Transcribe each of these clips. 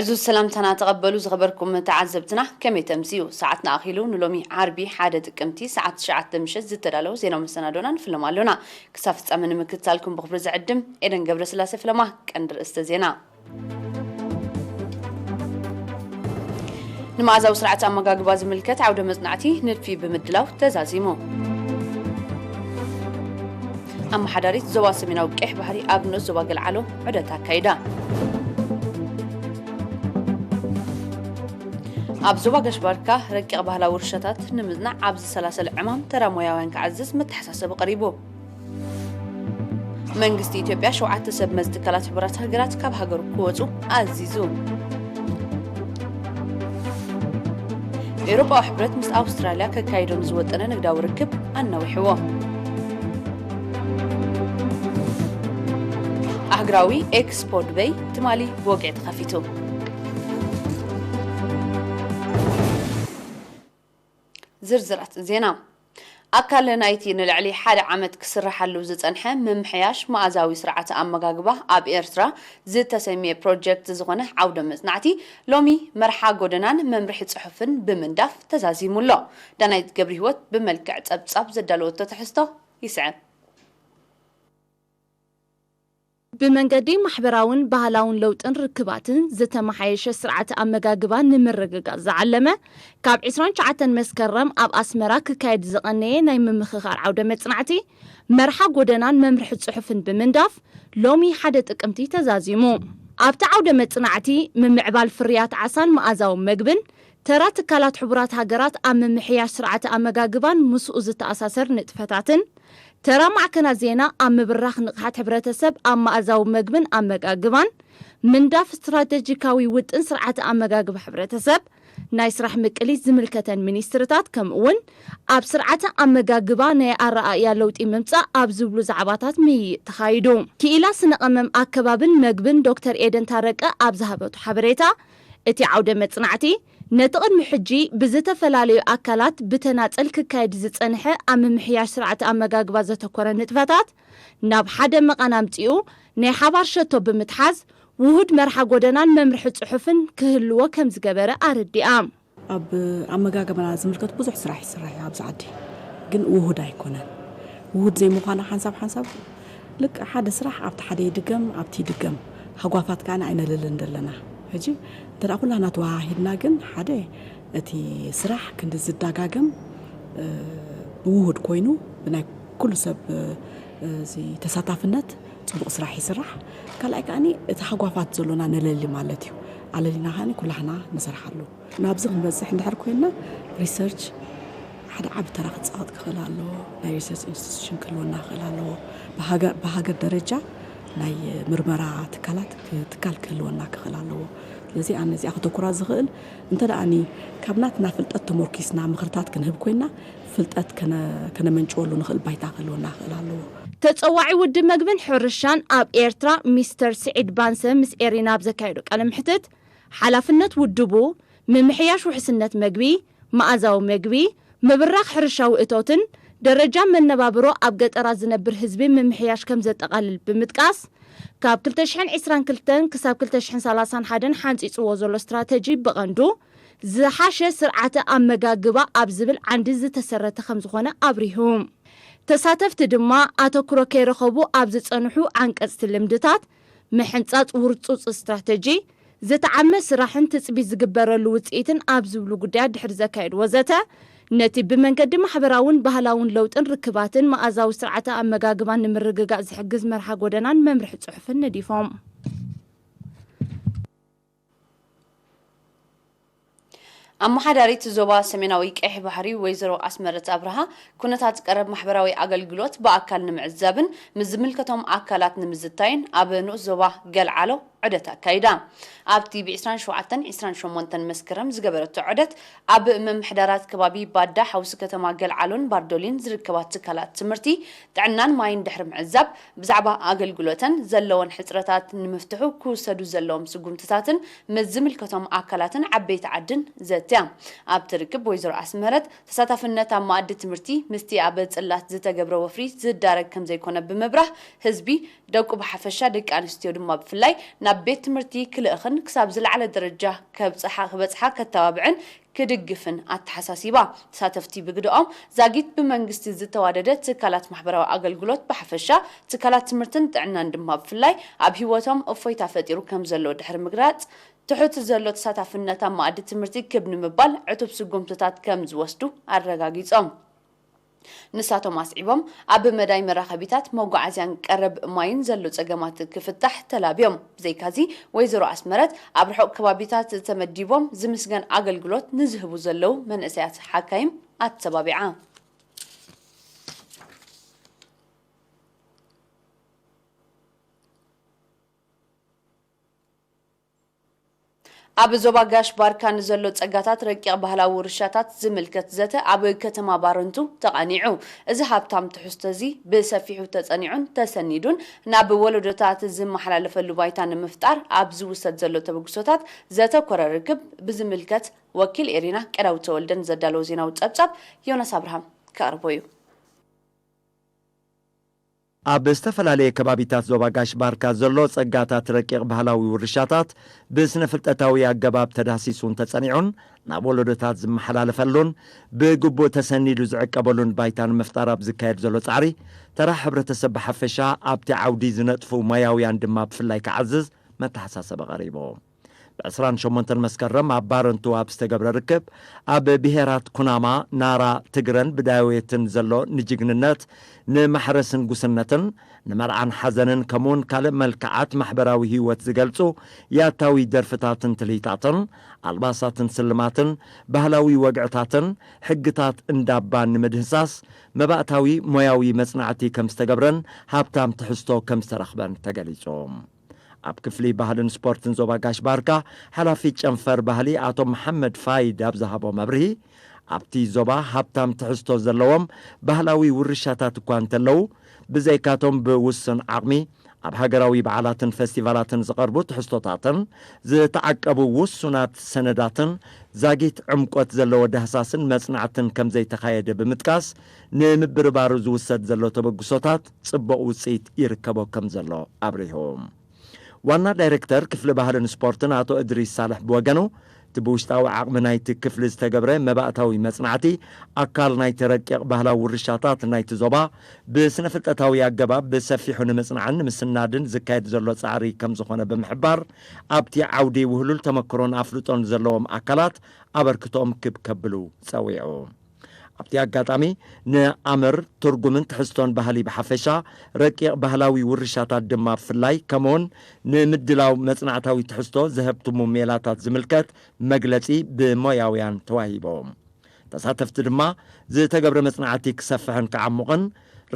እዚ ሰላምታና ተቐበሉ ዝኸበርኩም ተዓዘብትና፣ ከመይ ተምስዩ? ሰዓትና ኣኺሉ ንሎሚ ዓርቢ ሓደ ጥቅምቲ ሰዓት ትሽዓተ ምሸት ዝተዳለወ ዜናዊ መሰናዶና ንፍልም ኣሎና። ክሳብ ፍጻመ ንምክትታልኩም ብኽብሪ ዝዕድም ኤደን ገብረስላሴ ፍለማ። ቀንዲ ርእስተ ዜና። ንመኣዛዊ ስርዓት ኣመጋግባ ዝምልከት ዓውደ መጽናዕቲ ንድፊ ብምድላው ተዛዚሙ። ኣመሓዳሪት ዞባ ሰሜናዊ ቀይሕ ባሕሪ ኣብ ንኡስ ዞባ ገልዓሎ ዑደት ኣካይዳ። ኣብ ዞባ ጋሽ ባርካ ረቂቕ ባህላዊ ውርሻታት ንምጽናዕ ኣብ ዝሰላሰል ዕማም ተራ ሞያውያን ክዓዝዝ መተሓሳሰቢ ቀሪቡ። መንግስቲ ኢትዮጵያ ሸውዓተ ሰብ መዚ ትካላት ሕቡራት ሃገራት ካብ ሃገሩ ክወጹ ኣዚዙ። ኤውሮጳዊ ሕብረት ምስ ኣውስትራልያ ከካይዶ ንዝወጠነ ንግዳዊ ርክብ ኣናዊሕዎ። ኣህግራዊ ኤክስፖ ዱበይ ትማሊ ብወግዒ ተኸፊቱ። ዝርዝራት ዜና። ኣካል ናይቲ ንልዕሊ ሓደ ዓመት ክስርሓሉ ዝጸንሐ ምምሕያሽ መኣዛዊ ስርዓተ ኣመጋግባ ኣብ ኤርትራ ዝተሰምየ ፕሮጀክት ዝኾነ ዓውደ መጽናዕቲ ሎሚ መርሓ ጎደናን መምርሒ ጽሑፍን ብምንዳፍ ተዛዚሙ ኣሎ። ዳናይት ገብረህይወት ብመልክዕ ጸብጻብ ዘዳለወቶ ትሕዝቶ ይስዕብ። ብመንገዲ ማሕበራውን ባህላውን ለውጥን ርክባትን ዝተመሓየሸ ስርዓተ ኣመጋግባ ንምርግጋጽ ዝዓለመ፣ ካብ ዕስራን ትሽዓተን መስከረም ኣብ ኣስመራ ክካየድ ዝቐነየ ናይ ምምኽኻር ዓውደ መጽናዕቲ፣ መርሓ ጎደናን መምርሒ ጽሑፍን ብምንዳፍ፣ ሎሚ ሓደ ጥቅምቲ ተዛዚሙ። ኣብቲ ዓውደ መጽናዕቲ፣ ምምዕባል ፍርያት ዓሳን መኣዛዊ መግብን፣ ተራ ትካላት ሕቡራት ሃገራት ኣብ ምምሕያሽ ስርዓተ ኣመጋግባን ምስኡ ዝተኣሳሰር ንጥፈታትን፣ ተራ ማዕከናት ዜና ኣብ ምብራኽ ንቕሓት ሕብረተሰብ ኣብ መኣዛዊ መግብን ኣመጋግባን፣ ምንዳፍ ስትራተጂካዊ ውጥን ስርዓተ ኣመጋግባ ሕብረተሰብ፣ ናይ ስራሕ ምቅሊት ዝምልከተን ሚኒስትርታት፣ ከምኡ እውን ኣብ ስርዓተ ኣመጋግባ ናይ ኣረኣእያ ለውጢ ምምጻእ ኣብ ዝብሉ ዛዕባታት ምይይጥ ተኻይዱ። ክኢላ ስነ ቀመም ኣከባብን መግብን ዶክተር ኤደን ታረቀ ኣብ ዝሃበቶ ሓበሬታ፣ እቲ ዓውደ መጽናዕቲ ነቲ ቅድሚ ሕጂ ብዝተፈላለዩ ኣካላት ብተናጸል ክካየድ ዝጸንሐ ኣብ ምምሕያሽ ስርዓተ ኣመጋግባ ዘተኮረ ንጥፈታት ናብ ሓደ መቓን ኣምጺኡ ናይ ሓባር ሸቶ ብምትሓዝ ውሁድ መርሓ ጎደናን መምርሒ ጽሑፍን ክህልዎ ከም ዝገበረ ኣረዲኣ። ኣብ ኣመጋግባና ዝምልከት ብዙሕ ስራሕ ይስራሕ እዩ ኣብዚ ዓዲ፣ ግን ውሁድ ኣይኮነን። ውሁድ ዘይምዃና ሓንሳብ ሓንሳብ ልክዕ ሓደ ስራሕ ኣብቲ ሓደ ይድገም፣ ኣብቲ ይድገም፣ ሃጓፋት ከኣ ኣይነልልን ዘለና። ሕጂ እንተ ደኣ ኩላና ተወሃሂድና ግን ሓደ እቲ ስራሕ ክንዲ ዝደጋገም፣ እ፣ ብውሁድ ኮይኑ ብናይ ኩሉ ሰብ፣ እ፣ እዚ ተሳታፍነት ጽቡቕ ስራሕ ይስራሕ። ካልኣይ ከኣ እቲ ሃጓፋት ዘሎና ነለሊ ማለት እዩ። ኣለሊና ከኣ ኩላህና ንሰርሓሉ። ናብዚ ክንበጽሕ እንድሕር ኮይንና ሪሰርች ሓደ ዓቢ ተራ ክጻወት ክኽእል ኣለዎ። ናይ ሪሰርች ኢንስቲትዩሽን ክህልወና ክኽእል ኣለዎ። ብሃገር፣ ብሃገር ደረጃ ናይ ምርመራ ትካላት ክ-፣ ትካል ክህልወና ክኽእል ኣለዎ። ስለዚ ኣነ እዚኣ ከተኩራ ዝኽእል እንተ ደኣኒ ካብ ናትና ፍልጠት ተመርኪስና ምኽርታት ክንህብ ኮይንና ፍልጠት ከነ-፣ ከነመንጭወሉ ንኽእል ባይታ ክህልወና ክኽእል ኣለዎ። ተጸዋዒ ውድብ መግብን ሕርሻን ኣብ ኤርትራ ሚስተር ስዒድ ባንሰ ምስ ኤሪና ኣብ ዘካየዶ ቃለ ምሕትት፣ ሓላፍነት ውድቡ ምምሕያሽ ውሕስነት መግቢ፣ መኣዛዊ መግቢ፣ ምብራኽ ሕርሻዊ እቶትን ደረጃ መነባብሮ ኣብ ገጠራት ዝነብር ህዝቢ ምምሕያሽ ከም ዘጠቓልል ብምጥቃስ፣ ካብ ክልተ ሽሕን ዕስራን ክልተን ክሳብ ክልተ ሽሕን ሰላሳን ሓደን ሓንጺጽዎ ዘሎ ስትራተጂ ብቐንዱ ዝሓሸ ስርዓተ ኣመጋግባ ኣብ ዝብል ዓንዲ ዝተሰረተ ከም ዝኾነ ኣብሪሁ። ተሳተፍቲ ድማ ኣተኩሮ ከይረኸቡ ኣብ ዝጸንሑ ዓንቀጽቲ ልምድታት፣ ምሕንጻጽ ውርጹጽ ስትራተጂ፣ ዝተዓመ ስራሕን ትጽቢት ዝግበረሉ ውጽኢትን ኣብ ዝብሉ ጉዳያት ድሕሪ ዘካየድዎ ዘተ፣ ነቲ ብመንገዲ ማሕበራውን ባህላውን ለውጥን ርክባትን መኣዛዊ ስርዓተ ኣመጋግባን ንምርግጋእ ዝሕግዝ መርሓ ጎደናን መምርሒ ጽሑፍን ነዲፎም። ኣመሓዳሪት ዞባ ሰሜናዊ ቀይሕ ባሕሪ ወይዘሮ ኣስመረት ኣብርሃ፣ ኩነታት ቀረብ ማሕበራዊ ኣገልግሎት ብኣካል ንምዕዛብን ምስ ዝምልከቶም ኣካላት ንምዝታይን ኣብ ንኡስ ዞባ ገልዓሎ ዑደት ኣካይዳ። ኣብቲ ብ ዕስራን ሸውዓተን ዕስራን ሸሞንተን መስከረም ዝገበረቶ ዑደት፣ ኣብ ምምሕዳራት ከባቢ ባዳ፣ ሓውሲ ከተማ ገልዓሎን ባርዶሊን ዝርከባ ትካላት ትምህርቲ፣ ጥዕናን ማይን ድሕሪ ምዕዛብ፣ ብዛዕባ ኣገልግሎተን ዘለወን ሕጽረታት ንምፍትሑ ክውሰዱ ዘለዎም ስጉምትታትን ምስ ዝምልከቶም ኣካላትን ዓበይቲ ዓድን ዘትያ። ኣብቲ ርክብ ወይዘሮ ኣስመረት፣ ተሳታፍነት ኣብ መኣዲ ትምህርቲ ምስቲ ኣብ ጽላት ዝተገብረ ወፍሪ ዝዳረግ ከም ዘይኮነ ብምብራህ፣ ህዝቢ ደቁ ብሓፈሻ ደቂ ኣንስትዮ ድማ ብፍላይ ናብ ቤት ትምህርቲ ክልእኽን ክሳብ ዝለዓለ ደረጃ ከብጽሓ ክበጽሓ ከተባብዕን ክድግፍን ኣተሓሳሲባ። ተሳተፍቲ ብግደኦም ዛጊት ብመንግስቲ ዝተዋደደ ትካላት ማሕበራዊ ኣገልግሎት ብሓፈሻ ትካላት ትምህርትን ጥዕናን ድማ ብፍላይ ኣብ ህይወቶም እፎይታ ፈጢሩ ከም ዘሎ ድሕሪ ምግላጽ ትሑት ዘሎ ተሳታፍነት ኣብ መኣዲ ትምህርቲ ክብ ንምባል ዕቱብ ስጉምትታት ከም ዝወስዱ ኣረጋጊጾም። ንሳቶም ኣስዒቦም ኣብ መዳይ መራኸቢታት መጓዓዝያን ቀረብ ማይን ዘሎ ጸገማት ክፍታሕ ተላብዮም። ብዘይካዚ ወይዘሮ ኣስመረት ኣብ ርሑቕ ከባቢታት ተመዲቦም ዝምስገን ኣገልግሎት ንዝህቡ ዘለዉ መንእሰያት ሓካይም ኣተባቢዓ። ኣብ ዞባ ጋሽ ባርካ ንዘሎ ጸጋታት ረቂቕ ባህላዊ ውርሻታት ዝምልከት ዘተ ኣብ ከተማ ባረንቱ ተቓኒዑ። እዚ ሃብታም ትሕዝቶ እዚ ብሰፊሑ ተጸኒዑን ተሰኒዱን ናብ ወለዶታት ዝመሓላለፈሉ ባይታ ንምፍጣር ኣብ ዝውሰድ ዘሎ ተበግሶታት ዘተኮረ ርክብ ብዝምልከት ወኪል ኤሪና ቀዳው ተወልደን ዘዳለዎ ዜናዊ ጸብጻብ ዮናስ ኣብርሃም ከቕርቦ እዩ። ኣብ ዝተፈላለየ ከባቢታት ዞባ ጋሽ ባርካ ዘሎ ጸጋታት ረቂቕ ባህላዊ ውርሻታት ብስነ ፍልጠታዊ ኣገባብ ተዳህሲሱን ተጸኒዑን ናብ ወለዶታት ዝመሓላለፈሉን ብግቡእ ተሰኒዱ ዝዕቀበሉን ባይታ ንምፍጣር ኣብ ዝካየድ ዘሎ ጻዕሪ ተራ ሕብረተሰብ ብሓፈሻ ኣብቲ ዓውዲ ዝነጥፉ ሞያውያን ድማ ብፍላይ ክዓዝዝ መተሓሳሰቢ ቀሪቡ። ብ28 መስከረም ኣብ ባረንቱ ኣብ ዝተገብረ ርክብ ኣብ ብሄራት ኩናማ፣ ናራ፣ ትግረን ብዳዌትን ዘሎ ንጅግንነት፣ ንማሕረስን ጉስነትን፣ ንመርዓን ሓዘንን ከምኡውን ካልእ መልክዓት ማሕበራዊ ህይወት ዝገልጹ ያታዊ ደርፍታትን ትልሂታትን፣ ኣልባሳትን ስልማትን፣ ባህላዊ ወግዕታትን ሕግታት እንዳባን ንምድህሳስ መባእታዊ ሞያዊ መጽናዕቲ ከም ዝተገብረን ሃብታም ትሕዝቶ ከም ዝተረኽበን ተገሊጹ። ኣብ ክፍሊ ባህልን ስፖርትን ዞባ ጋሽ ባርካ ሓላፊ ጨንፈር ባህሊ ኣቶ መሓመድ ፋይድ ኣብ ዝሃቦ መብርሂ ኣብቲ ዞባ ሃብታም ትሕዝቶ ዘለዎም ባህላዊ ውርሻታት እኳ እንተለዉ ብዘይካቶም ብውሱን ዓቕሚ ኣብ ሃገራዊ በዓላትን ፈስቲቫላትን ዝቐርቡ ትሕዝቶታትን ዝተዓቀቡ ውሱናት ሰነዳትን ዛጊት ዕምቆት ዘለዎ ዳህሳስን መጽናዕትን ከም ዘይተኻየደ ብምጥቃስ ንምብርባሩ ዝውሰድ ዘሎ ተበግሶታት ጽቡቕ ውጽኢት ይርከቦ ከም ዘሎ ኣብሪሁ። ዋና ዳይሬክተር ክፍሊ ባህልን ስፖርትን ኣቶ እድሪስ ሳልሕ ብወገኑ እቲ ብውሽጣዊ ዓቕሚ ናይቲ ክፍሊ ዝተገብረ መባእታዊ መጽናዕቲ ኣካል ናይቲ ረቂቕ ባህላዊ ውርሻታት ናይቲ ዞባ ብስነ ፍልጠታዊ ኣገባብ ብሰፊሑ ንምጽናዕን ንምስናድን ዝካየድ ዘሎ ጻዕሪ ከም ዝኾነ ብምሕባር ኣብቲ ዓውዲ ውህሉል ተመክሮን ኣፍልጦን ዘለዎም ኣካላት ኣበርክቶኦም ክብ ከብሉ ጸዊዑ። ኣብቲ ኣጋጣሚ ንኣምር ትርጉምን ትሕዝቶን ባህሊ ብሓፈሻ ረቂቕ ባህላዊ ውርሻታት ድማ ብፍላይ ከምኡውን ንምድላው መጽናዕታዊ ትሕዝቶ ዘህብትሙ ሜላታት ዝምልከት መግለጺ ብሞያውያን ተዋሂቦም። ተሳተፍቲ ድማ ዝተገብረ መጽናዕቲ ክሰፍሕን ክዓሙቕን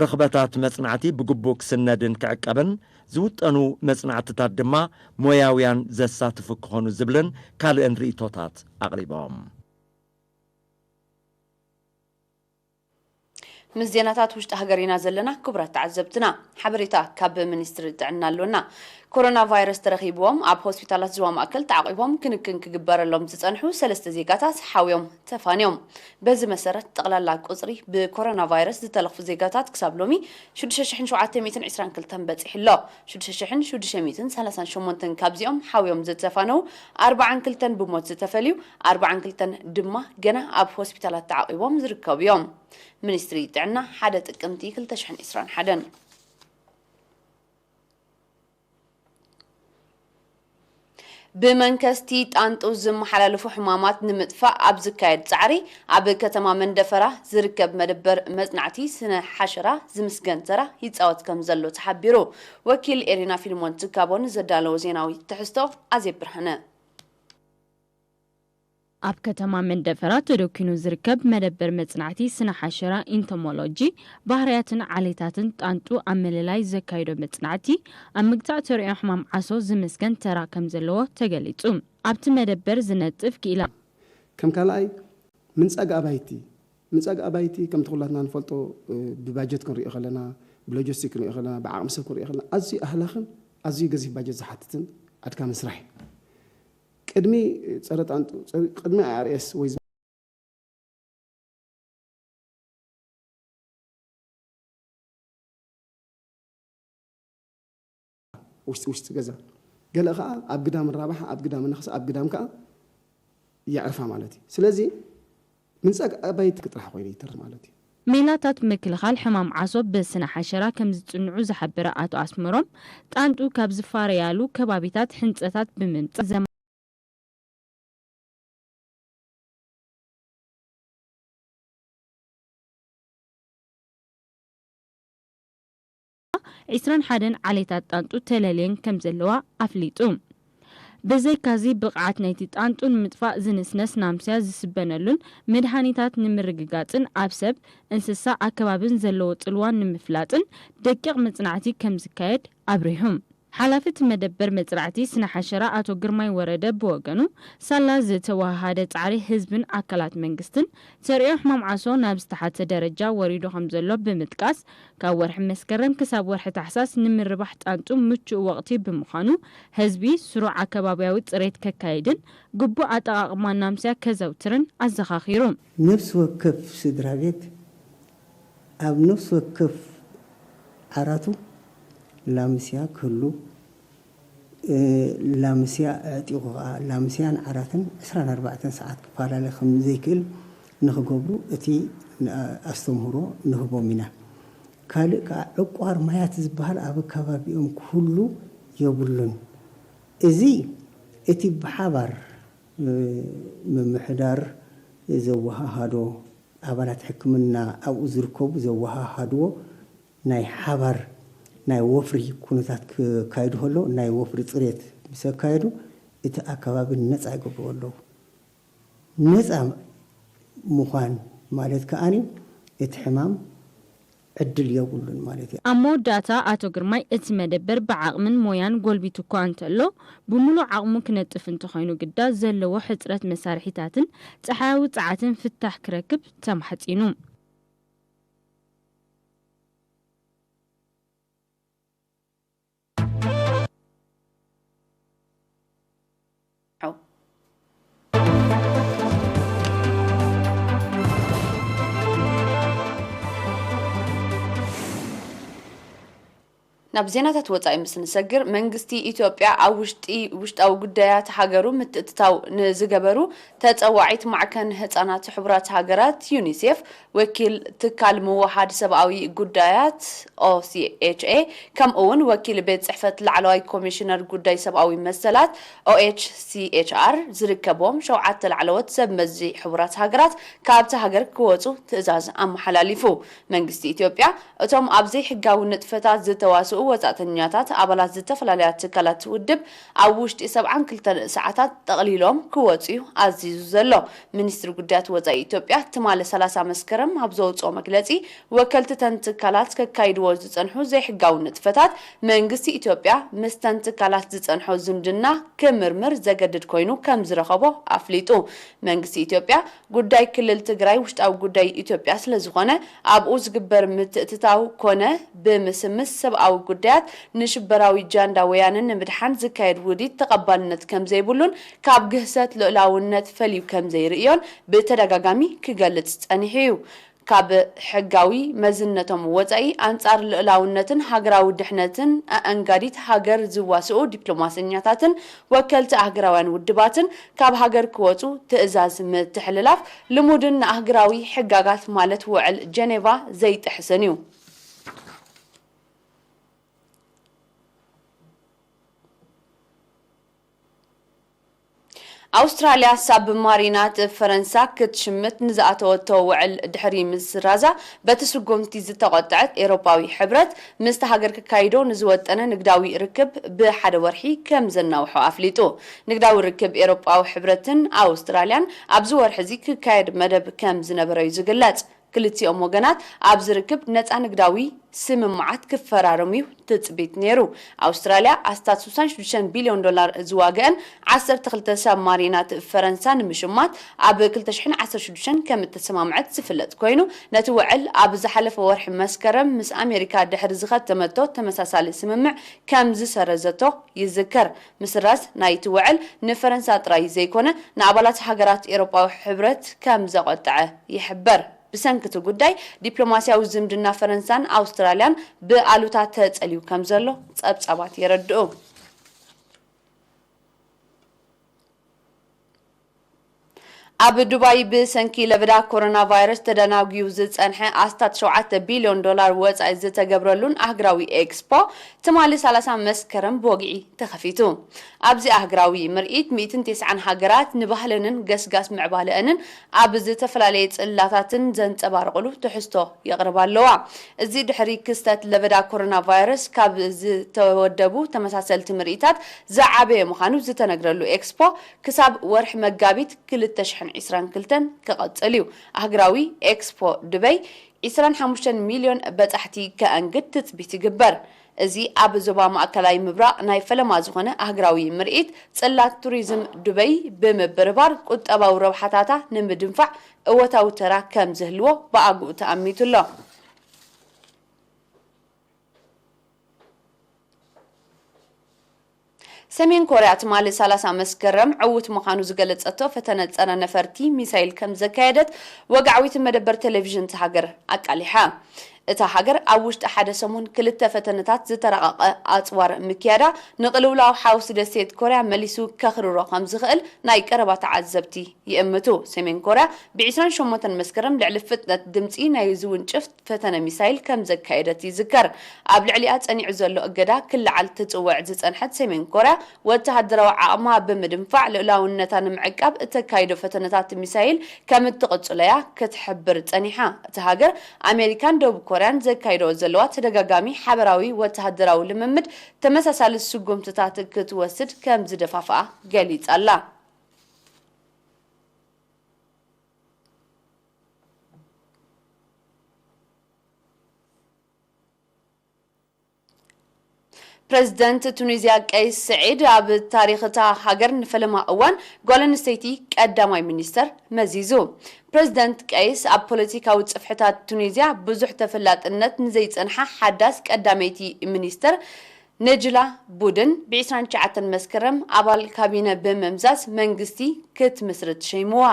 ርኽበታት መጽናዕቲ ብግቡእ ክስነድን ክዕቀብን ዝውጠኑ መጽናዕትታት ድማ ሞያውያን ዘሳትፉ ክኾኑ ዝብልን ካልእን ርእይቶታት ኣቕሪቦም። ምስ ዜናታት ውሽጢ ሃገር ኢና ዘለና። ክቡራት ተዓዘብትና፣ ሓበሬታ ካብ ሚኒስትሪ ጥዕና ኣሎና። ኮሮና ቫይረስ ተረኺብዎም ኣብ ሆስፒታላት ዞባ ማእከል ተዓቒቦም ክንክን ክግበረሎም ዝጸንሑ ሰለስተ ዜጋታት ሓውዮም ተፋንዮም። በዚ መሰረት ጠቕላላ ቁጽሪ ብኮሮና ቫይረስ ዝተለኽፉ ዜጋታት ክሳብ ሎሚ ሽዱሽተ ሽሕን ሸውዓተ ሚእትን ዕስራን ክልተን በጺሑ ኣሎ። ሽዱሽተ ሽሕን ሽዱሽተ ሚእትን ሰላሳን ሸሞንተን ካብዚኦም ሓውዮም ዝተፋነዉ ኣርባዓን ክልተን ብሞት ዝተፈልዩ ኣርባዓን ክልተን ድማ ገና ኣብ ሆስፒታላት ተዓቒቦም ዝርከቡ እዮም። ሚኒስትሪ ጥዕና ሓደ ጥቅምቲ ክልተ ሽሕን ዕስራን ሓደን። ብመንከስቲ ጣንጡ ዝመሓላለፉ ሕማማት ንምጥፋእ ኣብ ዝካየድ ጻዕሪ ኣብ ከተማ መንደፈራ ዝርከብ መደበር መጽናዕቲ ስነ ሓሸራ ዝምስገን ተራ ይጻወት ከም ዘሎ ተሓቢሩ። ወኪል ኤሪና ፊልሞን ትካቦ ንዘዳለዎ ዜናዊ ትሕዝቶ ኣዜብ ብርሃነ። ኣብ ከተማ መንደፈራ ተደኪኑ ዝርከብ መደበር መጽናዕቲ ስነ ሓሸራ ኢንቶሞሎጂ ባህርያትን ዓሌታትን ጣንጡ ኣብ ምልላይ ዘካይዶ መጽናዕቲ ኣብ ምግታእ ተርእዮ ሕማም ዓሶ ዝምስገን ተራ ከም ዘለዎ ተገሊጹ። ኣብቲ መደበር ዝነጥፍ ክኢላ ከም ካልኣይ ምንጻግ ኣባይቲ ምንጻግ ኣባይቲ ከምቲ ኩላትና ንፈልጦ ብባጀት ክንሪኦ ከለና ብሎጂስቲክ ክንሪኦ ከለና ብዓቕሚ ሰብ ክንሪኦ ከለና ኣዝዩ ኣህላኽን ኣዝዩ ገዚፍ ባጀት ዝሓትትን ኣድካሚ ስራሕ እዩ። ቅድሚ ጸረ ጣንጡ ቅድሚ ኣይ ኣር ኤስ ወይ ውሽጢ ውሽጢ ገዛ፣ ገለ ኸዓ ኣብ ግዳም ራባሓ፣ ኣብ ግዳም ነኽሲ፣ ኣብ ግዳም ከኣ የዕርፋ ማለት እዩ። ስለዚ ምንጻግ ኣባይቲ ጥራሕ ኮይኑ ይተርፍ ማለት እዩ። ሜላታት ምክልኻል ሕማም ዓሶ ብስነ ሓሸራ ከም ዝጽንዑ ዝሓበረ ኣቶ ኣስመሮም፣ ጣንጡ ካብ ዝፋረያሉ ከባቢታት ሕንጸታት ብምምጻእ ዘማ ዒስራን ሓደን ዓሌታት ጣንጡ ተለልየን ከም ዘለዋ ኣፍሊጡ። ብዘይካዚ ብቕዓት ናይቲ ጣንጡ ንምጥፋእ ዝንስነስ ናምስያ ዝስበነሉን መድሃኒታት ንምርግጋጽን ኣብ ሰብ፣ እንስሳ ኣከባብን ዘለዎ ጽልዋን ንምፍላጥን ደቂቕ መጽናዕቲ ከም ዝካየድ ኣብሪሁ። ሓላፊ እቲ መደበር መጽናዕቲ ስነ ሓሸራ ኣቶ ግርማይ ወረደ ብወገኑ፣ ሳላ ዝተወሃሃደ ጻዕሪ ህዝብን ኣካላት መንግስትን ተርእዮ ሕማም ዓሶ ናብ ዝተሓተ ደረጃ ወሪዱ ከም ዘሎ ብምጥቃስ፣ ካብ ወርሒ መስከረም ክሳብ ወርሒ ታሕሳስ ንምርባሕ ጣንጡ ምቹእ ወቕቲ ብምዃኑ፣ ህዝቢ ስሩዕ ኣከባብያዊ ጽሬት ከካይድን ግቡእ ኣጠቓቕማ ናምስያ ከዘውትርን ኣዘኻኺሩ። ነፍሲ ወከፍ ስድራ ቤት ኣብ ነፍሲ ወከፍ ዓራቱ ላምስያ ክህሉ፣ ላምስያ ኣዕጢቑ ከኣ ላምስያን ዓራትን ዕስራን ኣርባዕተን ሰዓት ክፈላለ ከም ዘይክእል ንኽገብሩ እቲ ኣስተምህሮ ንህቦም ኢና። ካልእ ከኣ ዕቋር ማያት ዝበሃል ኣብ ኣከባቢኦም ክህሉ የብሉን። እዚ እቲ ብሓባር ምምሕዳር ዘወሃሃዶ፣ ኣባላት ሕክምና ኣብኡ ዝርከቡ ዘወሃሃድዎ ናይ ሓባር ናይ ወፍሪ ኩነታት ክካየዱ ከለዉ፣ ናይ ወፍሪ ጽሬት ምስ ኣካየዱ፣ እቲ ኣከባቢ ነጻ ይገብርዎ ኣለዉ። ነጻ ምዃን ማለት ከኣ እቲ ሕማም ዕድል የብሉን ማለት እዩ። ኣብ መወዳእታ ኣቶ ግርማይ፣ እቲ መደበር ብዓቕምን ሞያን ጎልቢቱ እኳ እንተሎ፣ ብምሉእ ዓቕሙ ክነጥፍ እንተኾይኑ ግዳ፣ ዘለዎ ሕጽረት መሳርሒታትን ጸሓያዊ ጸዓትን ፍታሕ ክረክብ ተማሕጺኑ። ናብ ዜናታት ወጻኢ ምስ ንሰግር፣ መንግስቲ ኢትዮጵያ ኣብ ውሽጢ ውሽጣዊ ጉዳያት ሃገሩ ምትእትታው ንዝገበሩ ተጸዋዒት ማዕከን ህጻናት ሕቡራት ሃገራት ዩኒሴፍ ወኪል ትካል ምውሃድ ሰብኣዊ ጉዳያት ኦሲኤችኤ ከምኡ እውን ወኪል ቤት ጽሕፈት ላዕለዋይ ኮሚሽነር ጉዳይ ሰብኣዊ መሰላት ኦኤችሲኤችኣር ዝርከቦም ሸውዓተ ላዕለዎት ሰብ መዚ ሕቡራት ሃገራት ካብታ ሃገር ክወጹ ትእዛዝ ኣመሓላሊፉ። መንግስቲ ኢትዮጵያ እቶም ኣብ ዘይሕጋዊ ንጥፈታት ዝተዋስኡ ወጻእተኛታት ኣባላት ዝተፈላለያ ትካላት ውድብ ኣብ ውሽጢ ሰብዓን ክልተን ሰዓታት ጠቕሊሎም ክወጹ እዩ ኣዚዙ ዘሎ። ሚኒስትሪ ጉዳያት ወጻኢ ኢትዮጵያ ትማሊ ሰላሳ መስከረም ኣብ ዘውጽኦ መግለጺ፣ ወከልቲ እተን ትካላት ከካይድዎ ዝጸንሑ ዘይሕጋዊ ንጥፈታት መንግስቲ ኢትዮጵያ ምስተን ትካላት ዝጸንሖ ዝምድና ክምርምር ዘገድድ ኮይኑ ከም ዝረኸቦ ኣፍሊጡ። መንግስቲ ኢትዮጵያ ጉዳይ ክልል ትግራይ ውሽጣዊ ጉዳይ ኢትዮጵያ ስለዝኾነ ኣብኡ ዝግበር ምትእትታው ኮነ ብምስምስ ሰብኣዊ ጉዳያት ንሽበራዊ ጃንዳ ወያነ ንምድሓን ዝካየድ ውዲት ተቐባልነት ከምዘይብሉን ካብ ግህሰት ልኡላውነት ፈልዩ ከምዘይርእዮን ብተደጋጋሚ ክገልጽ ጸኒሑ እዩ። ካብ ሕጋዊ መዝነቶም ወጻኢ ኣንጻር ልኡላውነትን ሃገራዊ ድሕነትን ኣኣንጋዲት ሃገር ዝዋስኡ ዲፕሎማሰኛታትን ወከልቲ ኣህገራውያን ውድባትን ካብ ሃገር ክወጹ ትእዛዝ ምትሕልላፍ ልሙድን ንኣህገራዊ ሕጋጋት ማለት ውዕል ጀኔቫ ዘይጥሕስን እዩ። ኣውስትራልያ ሳብማሪናት ፈረንሳ ክትሽምት ንዝኣተወቶ ውዕል ድሕሪ ምስራዛ፣ በቲ ስጉምቲ ዝተቖጥዐት ኤውሮጳዊ ሕብረት፣ ምስታ ሃገር ክካይዶ ንዝወጠነ ንግዳዊ ርክብ ብሓደ ወርሒ ከም ዘናውሖ ኣፍሊጡ። ንግዳዊ ርክብ ኤውሮጳዊ ሕብረትን ኣውስትራልያን ኣብዚ ወርሒ እዚ ክካየድ መደብ ከም ዝነበሮ እዩ ዝግለጽ። ክልቲኦም ወገናት ኣብዚ ርክብ ነጻ ንግዳዊ ስምምዓት ክፈራረሙ እዩ ትጽቢት ነይሩ። ኣውስትራልያ ኣስታት ስሳን ሽዱሽተን ቢልዮን ዶላር ዝዋግአን ዓሰርተ ክልተ ሳብማሪናት ፈረንሳ ንምሽማት ኣብ ክልተ ሽሕን ዓሰርተ ሽዱሽተን ከም እተሰማምዐት ዝፍለጥ ኮይኑ፣ ነቲ ውዕል ኣብ ዝሓለፈ ወርሒ መስከረም ምስ ኣሜሪካ ድሕሪ ዝኸተመቶ ተመሳሳሊ ስምምዕ ከም ዝሰረዘቶ ይዝከር። ምስራዝ ናይቲ ውዕል ንፈረንሳ ጥራይ ዘይኮነ ንኣባላት ሃገራት ኤውሮጳዊ ሕብረት ከም ዘቖጠዐ ይሕበር። ብሰንኪ እቲ ጉዳይ፣ ዲፕሎማስያዊ ዝምድና ፈረንሳን ኣውስትራልያን ብኣሉታ ተጸልዩ ከም ዘሎ ጸብጻባት የረድኡ። ኣብ ዱባይ ብሰንኪ ለበዳ ኮሮና ቫይረስ ተደናጉዩ ዝጸንሐ ኣስታት ሸውዓተ ቢልዮን ዶላር ወጻኢ ዝተገብረሉን ኣህግራዊ ኤክስፖ ትማሊ ሰላሳ መስከረም ብወግዒ ተኸፊቱ። ኣብዚ ኣህግራዊ ምርኢት ሚእትን ተስዓን ሃገራት ንባህለንን ገስጋስ ምዕባለአንን ኣብ ዝተፈላለየ ጽላታትን ዘንጸባርቕሉ ትሕዝቶ የቕርባ ኣለዋ። እዚ ድሕሪ ክስተት ለበዳ ኮሮና ቫይረስ ካብ ዝተወደቡ ተመሳሰልቲ ምርኢታት ዝዓበየ ምዃኑ ዝተነግረሉ ኤክስፖ፣ ክሳብ ወርሒ መጋቢት ክልተ ሽሕን ዕስራን ክልተን ክቐጽል እዩ። ኣህግራዊ ኤክስፖ ዱበይ ዕስራን ሓሙሽተን ሚልዮን በጻሕቲ ከኣንግድ ትጽቢት ይግበር። እዚ ኣብ ዞባ ማእከላይ ምብራቕ ናይ ፈለማ ዝኾነ ኣህግራዊ ምርኢት፣ ጽላት ቱሪዝም ዱበይ ብምብርባር ቁጠባዊ ረብሓታታ ንምድንፋዕ እወታዊ ተራ ከም ዝህልዎ ብኣግኡ ተኣሚቱ ኣሎ። ሰሜን ኮርያ ትማሊ ሰላሳ መስከረም ዕዉት ምዃኑ ዝገለጸቶ ፈተነ ጸረ ነፈርቲ ሚሳይል ከም ዘካየደት ወግዓዊት መደበር ቴሌቪዥን እታ ሃገር ኣቃሊሓ። እታ ሃገር ኣብ ውሽጢ ሓደ ሰሙን ክልተ ፈተነታት ዝተራቐቐ ኣጽዋር ምክያዳ፣ ንቕልውላው ሓውሲ ደሴት ኮርያ መሊሱ ከኽርሮ ከም ዝኽእል ናይ ቀረባ ተዓዘብቲ ይእምቱ። ሰሜን ኮርያ ብ ዕስራን ሸሞንተን መስከረም ልዕሊ ፍጥነት ድምጺ ናይ ዝውንጭፍ ፈተነ ሚሳይል ከም ዘካየደት ይዝከር። ኣብ ልዕሊኣ ጸኒዑ ዘሎ እገዳ ክለዓል ትጽውዕ ዝጸንሐት ሰሜን ኮርያ፣ ወተሃደራዊ ዓቕማ ብምድንፋዕ ልኡላውነታ ንምዕቃብ እተካይዶ ፈተነታት ሚሳይል ከም እትቕጽሎ እያ ክትሕብር ጸኒሓ። እታ ሃገር፣ ኣሜሪካን ደቡብ ኮርያን ዘካይዶ ዘለዋ ተደጋጋሚ ሓበራዊ ወተሃደራዊ ልምምድ፣ ተመሳሳሊ ስጉምትታት ክትወስድ ከም ዝደፋፍኣ ገሊጻ ኣላ። ፕረዚደንት ቱኒዝያ ቀይስ ስዒድ፣ ኣብ ታሪኽ እታ ሃገር ንፈለማ እዋን ጓል ኣንስተይቲ ቀዳማይ ሚኒስተር መዚዙ። ፕረዚደንት ቀይስ፣ ኣብ ፖለቲካዊ ጽፍሕታት ቱኒዝያ ብዙሕ ተፈላጥነት ንዘይጸንሓ ሓዳስ ቀዳመይቲ ሚኒስተር ነጅላ ቡድን፣ ብ ዕስራን ትሽዓተን መስከረም ኣባል ካቢነ ብምምዛዝ መንግስቲ ክትምስርት ሸይምዋ።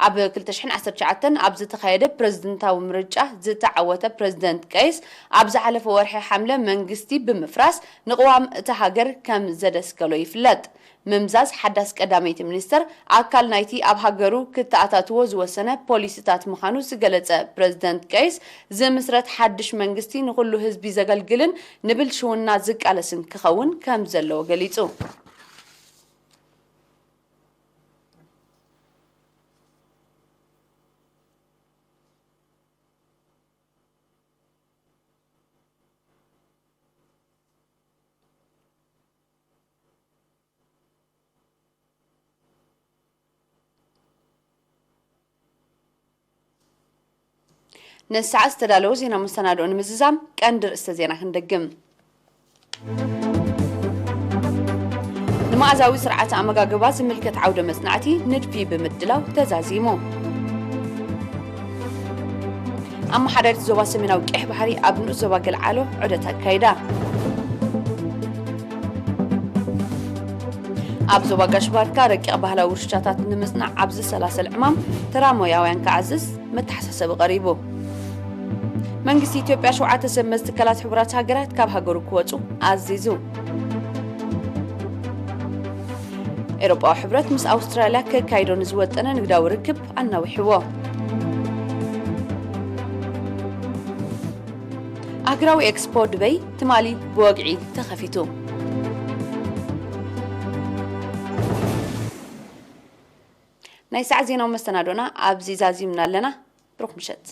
ኣብ ክልተ ሽሕን ዓሰርተ ትሽዓተን ኣብ ዝተኻየደ ፕረዚደንታዊ ምርጫ ዝተዓወተ ፕረዚደንት ቀይስ፣ ኣብ ዝሓለፈ ወርሒ ሓምለ መንግስቲ ብምፍራስ ንቅዋም እታ ሃገር ከም ዘደስከሎ ይፍለጥ። ምምዛዝ ሓዳስ ቀዳመይቲ ሚኒስተር ኣካል ናይቲ ኣብ ሃገሩ ክተኣታትዎ ዝወሰነ ፖሊሲታት ምዃኑ ዝገለጸ ፕረዚደንት ቀይስ፣ ዝምስረት ሓድሽ መንግስቲ ንኹሉ ህዝቢ ዘገልግልን ንብልሽውና ዝቃለስን ክኸውን ከም ዘለዎ ገሊጹ። ነዚ ሰዓት ዝተዳለወ ዜና መሰናድኦ ንምዝዛም ቀንዲ ርእስተ ዜና ክንደግም። ንመኣዛዊ ስርዓተ ኣመጋግባ ዝምልከት ዓውደ መጽናዕቲ ንድፊ ብምድላው ተዛዚሙ። ኣመሓዳሪት ዞባ ሰሜናዊ ቀይሕ ባሕሪ ኣብ ንኡስ ዞባ ገልዓሎ ዑደት ኣካይዳ። ኣብ ዞባ ጋሽ ባርካ ረቂቕ ባህላዊ ውርሻታት ንምጽናዕ ኣብ ዝሰላሰል ዕማም ተራ ሞያውያን ክዓዝዝ መተሓሳሰቢ ቀሪቡ። መንግስቲ ኢትዮጵያ ሸውዓተ ሰብ መዚ ትካላት ሕቡራት ሃገራት ካብ ሃገሩ ክወጹ ኣዚዙ። ኤውሮጳዊ ሕብረት ምስ ኣውስትራልያ ከካይዶ ንዝወጠነ ንግዳዊ ርክብ ኣናዊሕዎ። ኣህግራዊ ኤክስፖ ድበይ ትማሊ ብወግዒ ተኸፊቱ። ናይ ሰዓት ዜናዊ መሰናዶና ኣብዚ ዛዚምና ኣለና። ብሩኽ ምሸት።